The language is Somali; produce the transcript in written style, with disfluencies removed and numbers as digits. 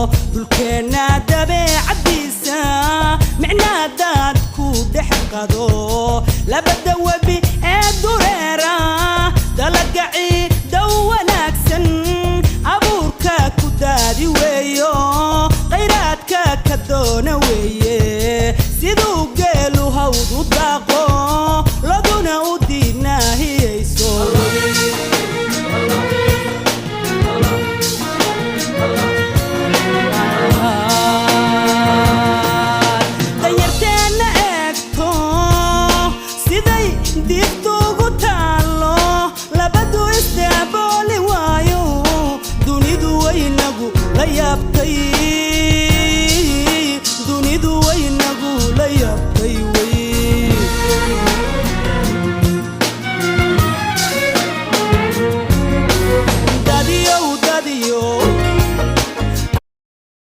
Dhulkeenna dabeecaddiisa micnaa daad ku dhex qado, labada webi ee dureera, dalaga ciidow wanaagsan, abuurka ku daadi weeyo, khayraadka ka doona weeye. Siduu geelu hawd u daaqo, loduna u diinaahiyeyso. Danyarteenna eegto siday diiftuugu taallo, labadu isdaabooli waayo, dunidu waynagu la yaabtay.